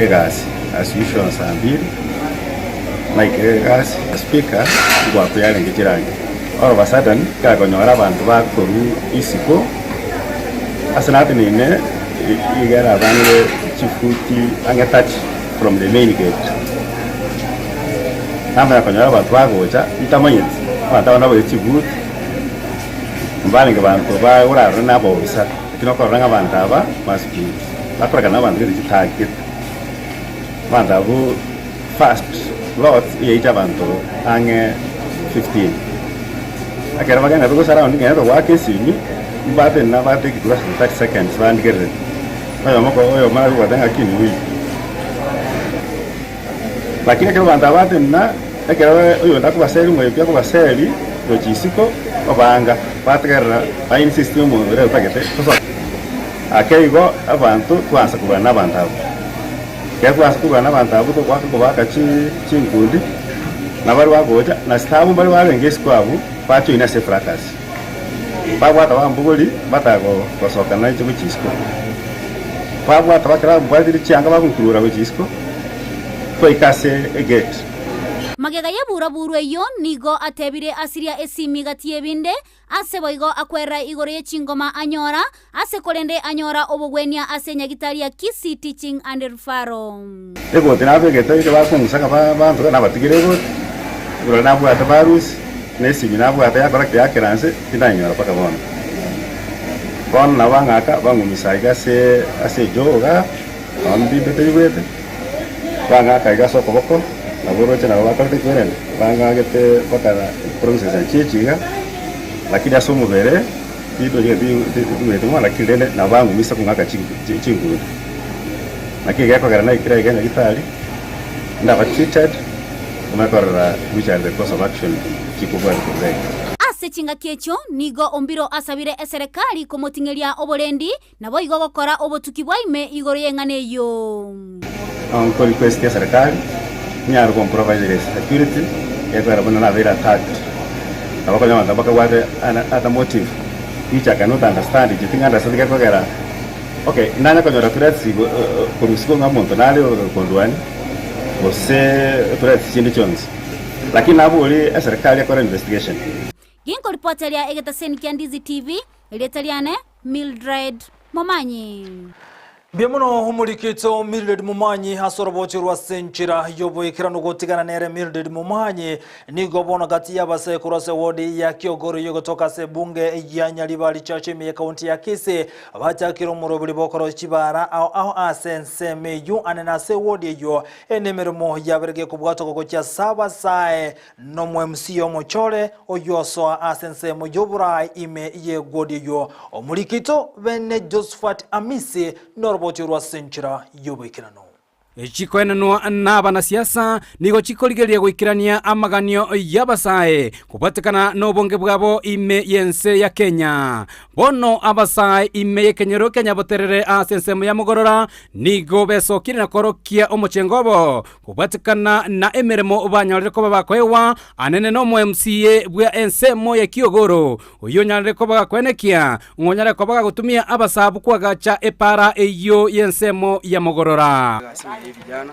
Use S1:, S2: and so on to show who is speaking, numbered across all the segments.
S1: egasi as usual saa mbiri, naikire egasi, speaker ngoakwa yarenge chirangi. All of a sudden nkakonyora abanto bakorwa isiko ase nateneine iga erabangire chifuti ang'e 30 from the main gate. Namanya konyora abanto bagocha ntamanyeti, abanto aba naboire chibuti, mbarenge banto ba orarore na abaofisa, lakini okorora ng'a abanto aba must be bakorekana na abanto gete chitagete. Abanto abwo first lot eyaiche abanto ang'e 15. Ekero bagenderete gocha round ngenderete goaka esimi, mbatenena batake less than 30 seconds bandigerereti. Oyomo ko oyomo aragoteba ng'a ki huyu. Lakini ekero abanto aba batenena, ekero oyonde akobaseria omoebi akobaseria gochia isiko, obaanga, bategerera ba insist omonto oria otagete tosoke. Ake igo abanto twansa korwana na abanto abwo. Ekero twansa korwana na abanto abwo togoaka kobaaka chinkundi, na baria bagocha, na staff mbaria barenge isiko abwo, bajoin ase efracas. Babwata bambogori bataka gosoka nainche gochia isiko. Babwata bakera bambwatire chianga bagonkurura gochia isiko, twaika ase egate.
S2: Magega y'eburaburu eyio nigo atebire asiria esimi gati y'ebinde, ase boigo akwerera igoro ye chingoma anyora, ase korende anyora obogwenia ase enyagitari ya Kisii Teaching and Referral.
S1: Egoti nabegete ekero bakong'usa ng'a bantoka nabatigire egoti, rirorio nabwate barusi, na esimi nabwate yakora ki yakera nse, tindayenyora mpaka bono. Bono nabo bang'aka bang'umisa iga ase ase ejoo igaa, nonye mbimbe taigwete, bang'aka iga ase okoboko, nabo oroche nabo bakorete ki rende, bang'agete mpaka promises chiechi iga, lakini ase omobere. Tindonyeti mono, lakini rende nabo bang'umisa kong'aka chinkundi. Naki gekogera naikire aiga nyagitari, ndaba treated, omanye korora which are the course of action chikobwatia korwa iga.
S2: Ase chingaki echio nigo Ombiro asabire eserekari komoting'eria oborendi, naboigo gokora obotuki bwa ime igoro y'eng'ana eyio.
S1: Nko request eserekari enyare komprovidera security gekogera buna nabeire attacked nabo okonyora abanto bakabwate other motive which I cannot understand inche tinga understand gekogera okay nanye konyora threats korwa isiko ng'a omonto nare kondwania gose threats chinde chionsi lakini nabori eserekari ekore investigation.
S2: Ginkoripoteria egetaseni kia Ndizi TV, erieta riane Mildred Momanyi.
S3: Mbuya mono omorikito Mildred Momanyi ase orobochi rwa ase enchera y'oboikeranu gotigana nere Mildred Momanyi nigo bono gati y'abasae korwa ase ward ya Kiogoro y'ogotoka ase ebunge ya Nyaribari Church ime y'ekaunti ya Kisii bachakire omoroberi bw'okorosia chibara ao ao ase ensemo eyio ane nase eward eyio ene emeremo yabere gekobwatoka gochia ase abasae Nomo MC omochore oyio osoa ase ensemo y'oboraai ime y'egwodi eyio, omoriki oito bene Josephat Amisi noroboti orwo ase enchera y'oboikeranu.
S4: Chikoenanwa nabanasiasa nigo chikorigereria goikerania amaganio y'abasae kobwatekana nobonge bwabo ime y'ense ya Kenya. Bono abasae ime y'ekenyoro kia Nyaboterere ase ensemo ya Mogorora nigo besokire na korokia omochengo obo Kobwatekana na emeremo banyorire koba bakoegwa, anene nomo-MCA bwa ensemo ya Kiogoro, oyio onyarire koba gakwenekia ng'a onyare koba gagotumia abasabu koagacha epaara eyio y'ensemo ya Mogorora.
S5: Egasi engiya y'evijana,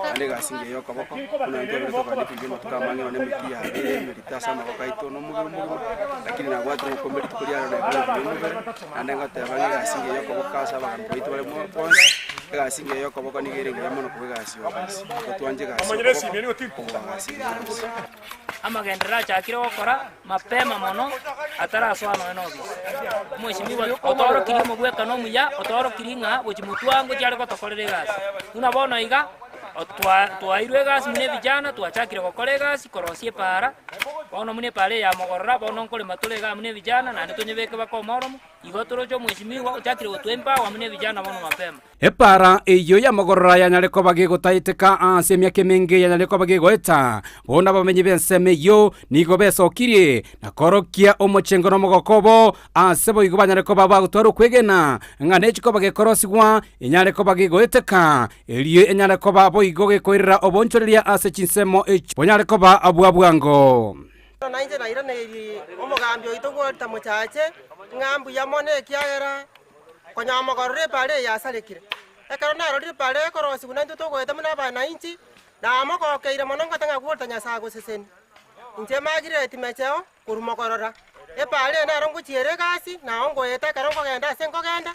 S5: naende egasi engiya y'okoboko, buna intwe abere tokogenda ebibe amatuko amange nonye emeti yabeire emerito ase amaboko aito na omobere omogima, lakini nabwatire obokombe rituko ria rero naigure buya omobere, naende ngoteba ng'a egasi engiya y'okoboko ase abagambi baito bare bonsi, egasi engiya y'okoboko nigo ere engiya mono kobua egasi y'obisi, totwanche egasi y'okoboko kobua egasi ende yonsi.
S6: Amagenderero achakire gokora mapema mono atarasoa nonya nobisi. Omweshimiwa otoorokirie omogwekano omuya, otoorokirie ng'a gochia motwe ngochia are gotokorera egasi. Buna bono iga, otwa twairwe egasi buna evijana twachakire gokora egasi korosia epaara, bono buna epaara eye ya mogorora bono nkorema tore igaa buna evijana naende tonyebeke baka omoromo, igo toroche omweshimiwa ochakire gotwa empower buna evijana bono mapema.
S4: Epaara eyio y'amagorora yanyare koba gegotaeteka ase emiaka emenge yanyare koba gegoeta. Bono abamenyi b'ensemo eyio nigo besokirie na koorokia omochengo na omogoko obo, ase boigo banyare koba bagotwara okwegena ng'a nechi koba gekorosigwa enyare koba gegoeteka, erio enyare koba boigo gekoirera oboonchoreria ase chinsemo echio bonyare koba bwa bwango.
S7: Bono nainche nairaneirie omogambi oito Walter Mochache ng'a mbuya mono ekiagera Konya omogororo epaara eye yasarekire. Ekero narorire para ekorosigwa naintwe togoeta buna abanainchi, namogokeire mono ngoteba ng'a gworete Nyasae agosesenie. Inche Margaret Mecheo korwa mokorora, epara eye nero ngochiera egasi, nao ngoeta ekero nkogenda ase nkogenda,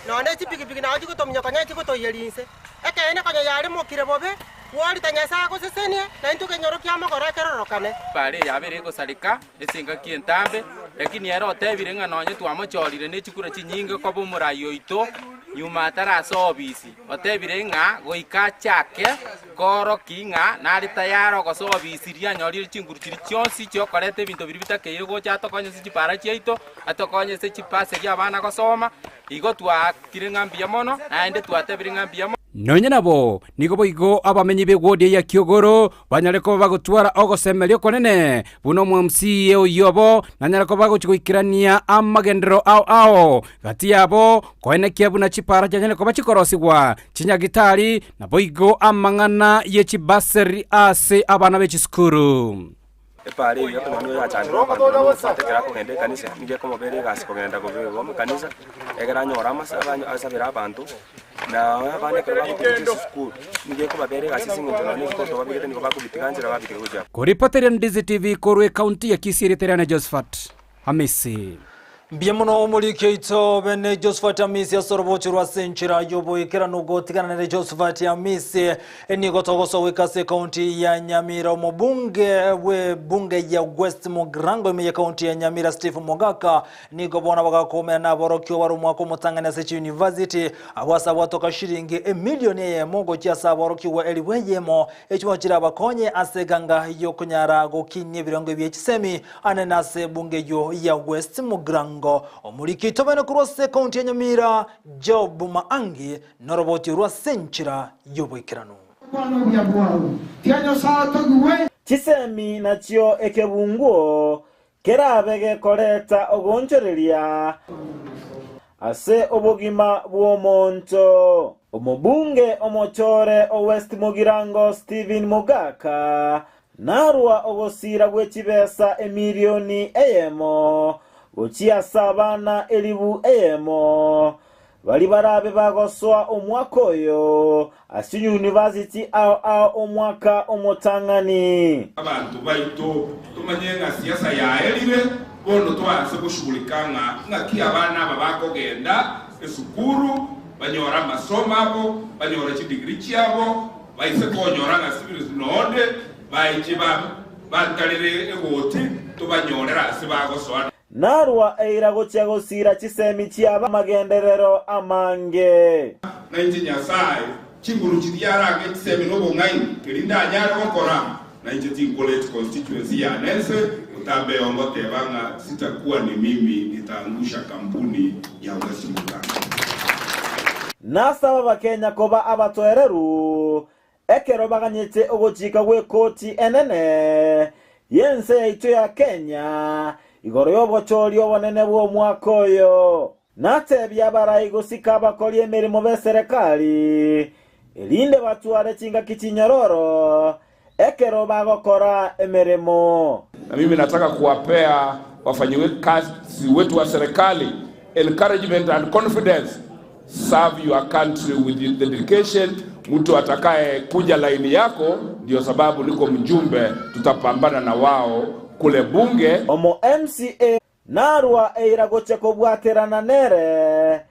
S7: nonya ne chipikipiki nao chigotominya konya chigotoiyeria inse. Ekeene konya yaremokire bobe, gworete Nyasae agosesenie, naintwe ekenyoro kia mogoro ekerorokane.
S8: Epara eye yabere egosareka ase engaki entambe, lakini ere otebire ng'a nonye twamochorire ne chikura chinyinge koba omorai oito, nyuma atarasoa obisi, otebire ng'a goika achake koorokia ng'a nare tayare ogosoa obisi riria anyorire chinguru chiria chionsi chiokoreta ebinto biria bitakeire gocha atokonye ase chipara chiaito, atokonye ase chibasari abana gosoma, igo twaakire ng'a mbuya mono, naende twatebire ng'a mbuya mono.
S4: Nonya nabo, nigo boigo abamenyi b'egwodi ya Kiogoro banyare koba bagotwara ogosemeria okonene, buna omwamca oyio obo nanyare koba agochia goikerania amagenderero ao ao gati yabo, koenekia buna chipara chianyare koba chikorosigwa, chinyagitari, naboigo amang'ana ye chibaseri ase abana be chisukuru.
S5: Epaara eyio ekonyora nigo yachandire abanto buna omosubati ekero akogenda ekanisa, nigo ekomobera egasi kogenda kobe ekanisa, ekero anyore amasabo asabere abanto, na abana ekero bagotigwa gochia esukuru, nigo ekobabera egasi ase eng'encho nonye ebikoto babegete nigo bakobitiga nchera babitiga gochia abwo.
S4: Koripoteria Ndizi TV korwa ekaunti ya Kisii erieta riane Josephat Hamisi.
S3: Mbuya mono omoriki oito bene Josephat Amisi ase orobocho rwa ase enchera y'oboikeranu gotigana nere Josephat Amisi nigo togosoa goika ase ekaunti ya Nyamira omobunge bw'ebunge ya West Mugirango ime y'ekaunti ya Nyamira Steve Mogaka nigo bono bagakoumera naborokigwa bare omwaka omotang'ani ase chiuniversity abwo ase abwatoka shiringi emilioni eyemo gochia ase aborokigwa elifu eyemo echimo chirabakonye ase eganga y'okonyara gokinia ebirengo bie chisemi Anene ase ebunge eyio ya West Mugirango, omoriki oitobene korwa ase ekaunti ya Nyamira, Job Maangi, noroboti orwo ase enchera y'oboikeranu.
S9: Chisemi nachio ekebunguo kerabe gekoreta ogoonchoreria ase obogima bw'omonto. Omobunge omochore o West Mugirango Stephen Mogaka Narua ogosiira gwe chibesa emilioni eyemo gochia ase abana elifu eyemo, baria barabe bagosoa omwaka oyo ase university ao ao omwaka omotang'ani.
S10: Abanto baito tomanye ng'a siasa yaerire, bono twaanse goshughulika ng'a ng'aki abana aba bakogenda esukuru, banyore amasomo abo, banyore chidegree chiabo, Baise konyora ng'a Sibirisi nonde baiche bantarere egoti, tobanyorere ase bagosoa.
S9: Narua eira gochia gosiira chisemi chi'abamagenderero amange.
S10: Na inche Nyasae, chinguru chiria arange chisemi na obong'aini, erinde anyare gokora, na inche tinkoreti constituency yane ense, gotambeo ngoteba ng'a sitakuwa ni mimi nitaangusha kampuni ya West Mugirango.
S9: Nasaba Abakenya koba abatoereru ekero baganyete ogochika gw'ekoti enene y'ense yaito ya Kenya igoro y'obochori obonene bw'omwaka oyo. Natebie abarai gosika abakori emeremo b'eserekari, erinde batware chingaki chinyororo ekero bagokora emeremo.
S10: Na mimi nataka kuwapea wafanyikazi wetu wa serikali encouragement and confidence, serve your country with the dedication. Mtu atakaye kuja laini yako, ndio sababu niko mjumbe, tutapambana na wao kule bunge.
S9: Omo MCA Narua eira gochia kobwaterana nere,